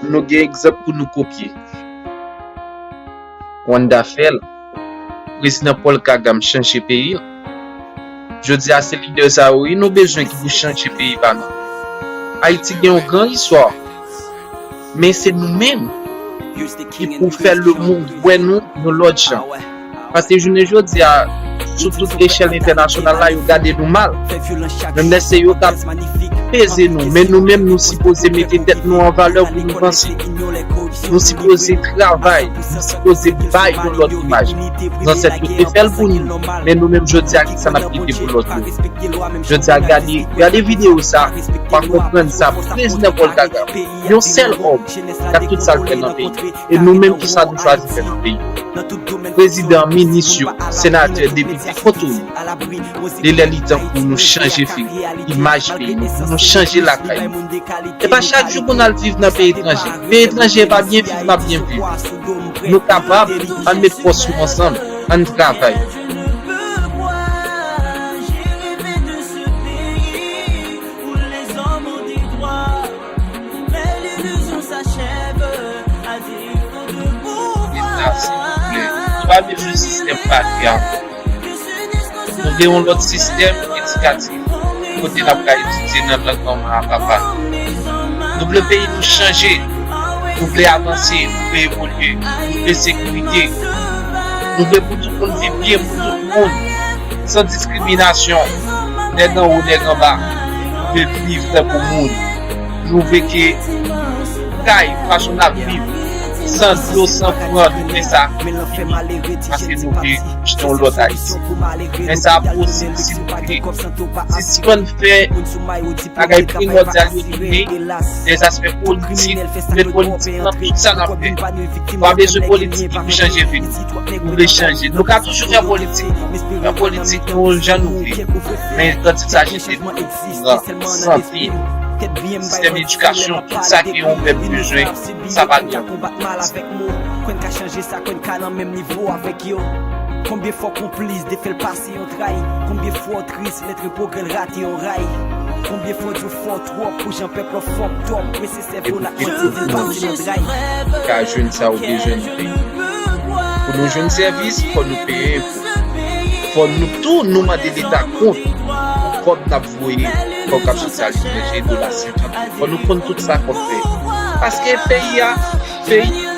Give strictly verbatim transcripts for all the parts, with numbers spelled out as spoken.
Nou gen egzanp pou nou kopye. Rwanda fè l. Prezidan Paul Kagame chanje peyi l. Jodi a, se lidè sa yo wi nou bezwen ki pou chanje peyi pa nou. Ayiti gen yon gran istwa, men se nou menm ki pou fè lemonn wè nou yon lòt jan. Paske jounen jodi a, sou tout echèl entènasyonal la, yo gade nou mal. Menm lè se yo k ap peze nou, men nou menm, nou sipoze mete tèt nou an valè pou nou vanse. Nou sipoze travay, nou sipoze bay yon lòt imaj. Zansèt yo te fè l pou nou, men nou menm jodi a, kisa n ap kite pou lòt yo? Jodi a, gade, gade videyo sa, w a konprann sa, Prezidan Paul Kagame, yon sèl òm, gad tout sa l fè nan peyi. E nou menm, kisa nou chwazi fè nan peyi? Prezidan, minis yo, senatè, depite, kote w ye? Li lè li tan pou nou chanje figi, imaj peyi nou, pou nou chanje lakay nou. E pa chak jou pou n al viv nan peyi etranje. Peyi etranje pa byen viv, n ap byen viv. Nou kapab, ann met fòs nou ansanm, ann travay. Leta, silvouplè, nou pa bezwen sistèm patriak. Nou vle yon lòt sistèm edikatif kote n ap ka etidye nan lang manman a papa nou. Nou vle peyi nou chanje. Nou vle avanse, nou vle evolye, nou vle sekirite. Nou vle pou tout moun viv byen pou tout moun, san diskriminasyon, nèg anwo, nèg anba. Nou vle viv tankou moun. Nou vle ke kay, fason n ap viv, san dlo, san kouran, nou vle sa fini, paske nou vle yon lòt Ayiti. Men sa ap posib si nou vle sispann fè bagay primòdyal yo ki gen, dèzaspè politik, met politik nan tout sa n ap fè. Pa bezwen politik ki pou chanje vi nou. Nou vle chanje. Nou ka toujou fè politik. Fè politik nou jan nou vle. Men kantik sa jete nou, kouran, sante, sistèm edikasyon, tout sa ke yon pèp bezwen, sa pa gen. Kwen ka chanje sa, kwen ka nan menm nivo avèk yo. Konbyen fwa konplis de fè l pase yon tray? Konbyen fwa w tris lè tripogre l rate yon ray? Konbyen fwa w di w fò twòp pou jan pèp la fòk twòp? Men se sèvo n ap kontinye pase nan tray. Ka jwenn sa w bezwen nan peyi. Pou nou jwenn sèvis, fò nou peye enpo. Fò nou tou nou mande Leta kont pou kòb n ap voye, kòb k ap soti aletranje, dola senkant. Fò nou konn tout sa k ap fè. Paske peyi a, peyi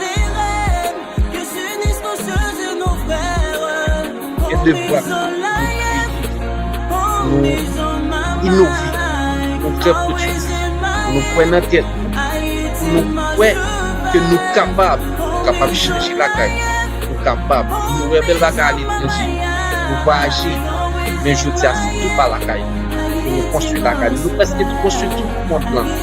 gen devwa pou nou kreye, pou nou inove, pou nou fè pwodui, pou nou kwè nan tèt nou, pou nou kwè ke nou kapab, nou kapab chanje lakay nou, nou kapab. Nou wè bèl bagay aletranje, nou voyaje, men jodi a, se tou pa lakay nou pou nou konstwi lakay nou. Nou prèske konstwi tout mond lan.